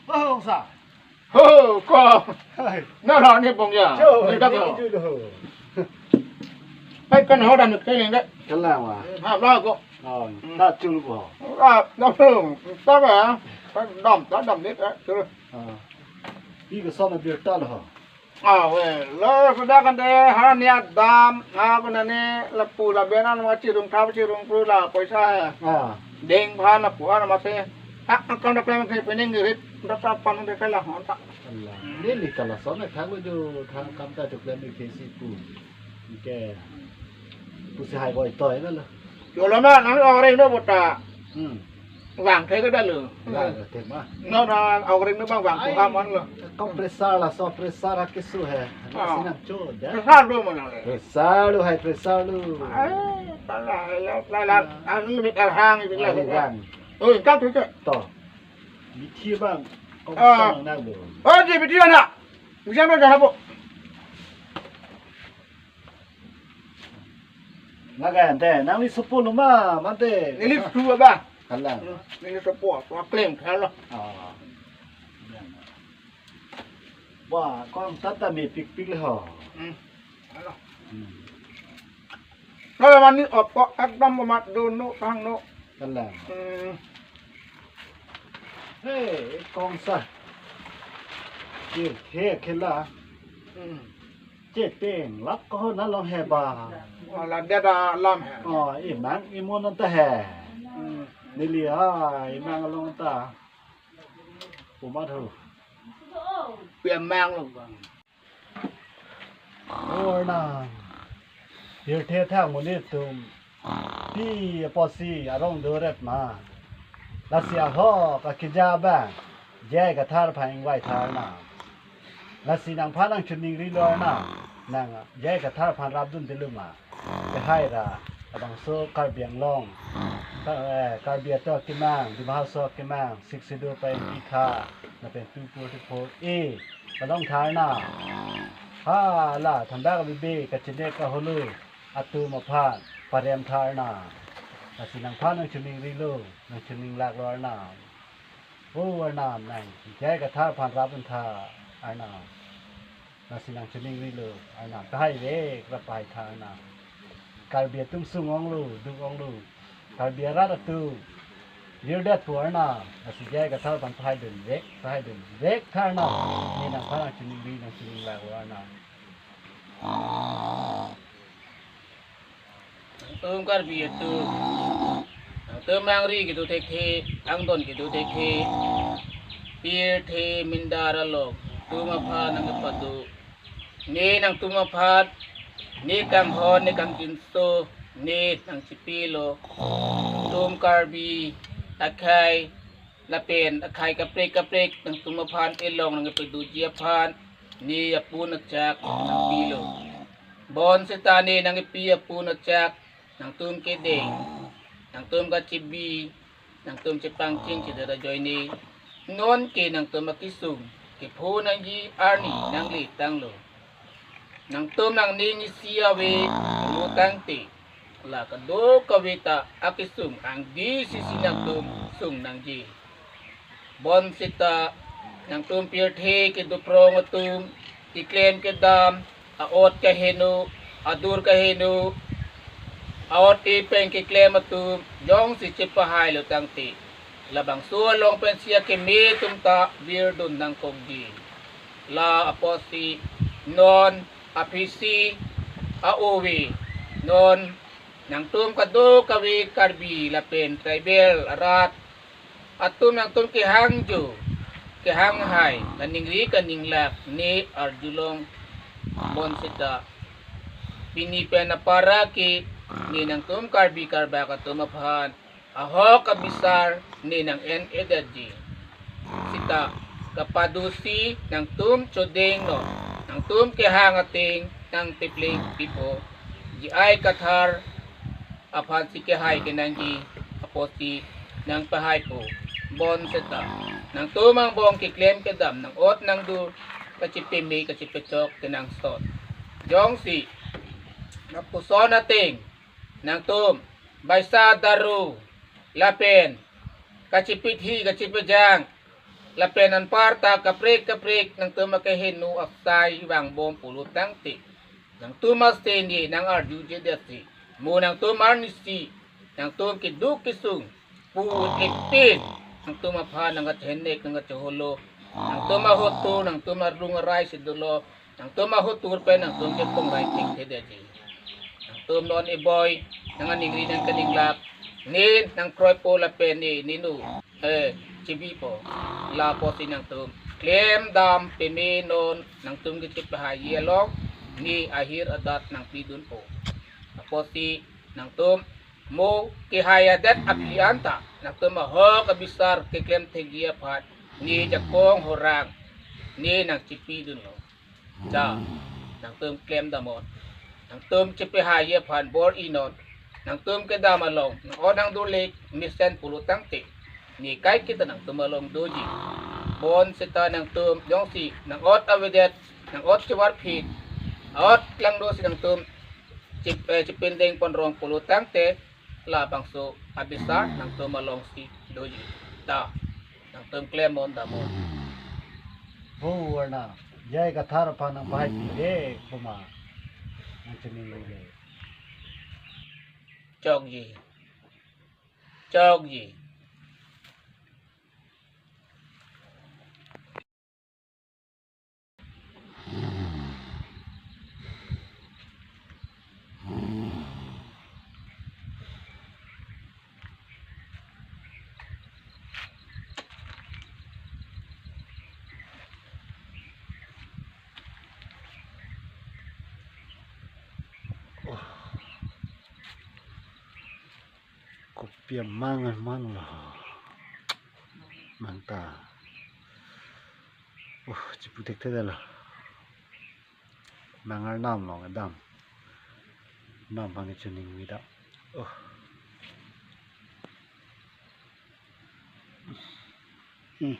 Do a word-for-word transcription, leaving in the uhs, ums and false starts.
Oh, sa. Ho, ko. Hai. Na la ni bong ya. Cho, ni ka ni ko. Ju lo. Pai kan ho dan ke ni de. Kalang wa. Ha, la ko. Oh, ta chul ko. Ah, na lo. Ta ba. Ta dam, ta dam ni ta. Chul. Ah. Pi ko son bir ta lo. Ah, we. Lo sudah kan de ha ni adam. Ha ko na ni lapu laben an ma chirung kha chirung pru la poisa. Ah. Ding phan lapu an ma se. Ha, kan da pen ke pening rit. Da sa pan de kala hon ta. Allah. Neli kala son na thang lo jo thang kam ta chok le mi ke si pu. Ke. Pu si hai boi toi na lo. Yo lo ma nang ore no bota. Hmm. Vang the ke da lo. Vang the ma. No na ore no bang vang ko ham an lo. Kom pressure laso pressure ha keso he. Na Ah. Sinang cho da. Pressure lo mana le. Pressure lo hai pressure lo. Ai, pala la la la. Anu mit arhang itu la. Hai, vang. Oh, kan tu ke. To. Bithi bang. Kom Ah. Sang na lo. Oh, di bithi na. Bisa no dah apa? Laga ante, nangli sopo lo ma, mante. Neli tu ba. Kalang. Hmm, neli sopo, wa klem kalo. Ah. Wa, kong tata me pikpik le ho. Hmm. Kalo. Hmm. Kalo mani opo ekdom mat do no pang no. Kalang. Hmm. Hey, kong sa. Kir the khela. Hmm. Cheteng lap ko na long he ba. Oh, la dia da lam he. Oh, imang imon ta he. Hmm. Neli a imang long ta. Umat ho. Pi amang lo bang. Ornam. Pirthe thang monit atum. Pi apotsi arong doret ma. Lasi ahok akija bang. J I Kathar aphan ingvai tha Arnam. Lasi nangphan nangchiningri lo Arnam. Nang J I Kathar aphan rapdun delu ma. Kehai ra. Labangso Karbi Anglong. Ka-, eh, Karbi ato akemang, Dima Hasao akemang, Sixth Schedule pa ingpi tha, lapen two forty-four A, padong tha Arnam. Hala, thanda kabibe, kachine kaholo, atum aphan, parem tha Arnam. Lasi nangphan nangchiningri lo, nangchininglak lo Arnam. O Arnam nang, J I Kathar aphan rapdun tha Arnam. Lasi nangchiningri lo Arnam. Pahai vek ra pahai tha Arnam. Karbi atum sung ong lo, duk ong lo. Karbi arat atum. Virdet pu Arnam. Lasi J I Kathar aphan pahai dun vek, pahai dun vek tha Arnam. Ne nangphan nangchiningri, nangchininglak lo Arnam. Nangtum Karbi atum, nangtum angri kedo thekthe, angdon kedo thekthe, pirthe mindar along, tum aphan nangkepado, ne nangtum aphan, ne kanghon, ne kangkinso, ne nangchipilo, tum Karbi akhei, lapen akhei kaprek kaprek, nangtum aphan elong nangkepadoji aphan, ne apun achak nangpilo. Bonseta ne nangkepi apun achak, nangtum kedeng, nangtum kachibi, nangtum chepangcheng chedet ajoine, non ke nangtum akesung, kepho nangji arni nangle tanglo. Nangtum nangning isi ave lo tangte, la kadokave ta akesung angdi sisi nangtum sung nangji. Bonseta nangtum pirthe kedo prong atum, keklem kedam, a-ot kaheno, adur kaheno, a-ot epeng keklem atum, jongsi chepahai lo tangte, labangso along pensi akeme atum ta virdun nangkokji. La apotsi non aphisi a-ove, non nangtum kadokave Karbi lapen tribal arat atum nangtum kehangjo, kehanghai, kaningri kaninglak ne arjulong bonseta pini pen apara ke ne nangtum Karbi Karbak atum aphan ahok abisar ne nang-en-edetji. Seta kapadosi nangtum chodeng non, nangtum kehang ateng nangpepling pipo, J I Kathar aphansi kehai kenangji apotsi nangpahaipo. Bonseta nangtum angbong keklem kedam, nang-ot nangdur, kachepeme kachepechok kenangsot. Jongsi lapuson ateng nangtum baisa daru lapen kachepithi kachepejang Lapen anparta kaprek kaprek nangtum akeheno asai vangbom pulo tangte, nangtum aste ne nang-arjujedetsi, mo nangtum arnisi, nangtum keduk kesung pu-un-ik pen nangtum aphan nangkachehenek nangkacheholo, nangtum ahotur, nangtum arlung arai si dolo, nangtum ahotur pen nangtum chepongrai thekthedetji. Nangtum non iboi nang aningri nangkaninglak, ne nangkroipo lapen ne ninu, eh, chibipo. La apotsi nangtum klemdam peme non nangtum kechepahai along ne ahir adat nangpidunpo. Apotsi nangtum mo kehai adet aphi anta nangtum ahok abisar keklem thekji aphan ne jakong horang ne nangchipidunlo. Da, nangtum klemdamnon. Nangtum chepahai aphan bor-inon. Nangtum kedam along nang-ot nangdurlek mesen pulo tangte, ne kaiketa nangtum along doji. Bonseta nangtum jongsi nang-ot avedet, nang-ot chevarphit, ot langdosi nangtum chip-, eh, chipindeng ponrong pulo tangte, labangso abisar nangtum alongsi doji. Da, nangtum klemdamnon. Ho, arna, jai kathar aphan nangpahai pide, komat nangchiningri le. Chokji. Chokji. Kopi amang amang lo. Mang ta. Oh, chipu thekthedetlo. Mang arnam along kedam. Arnam aphan kachiningri da. Oh. Hmm.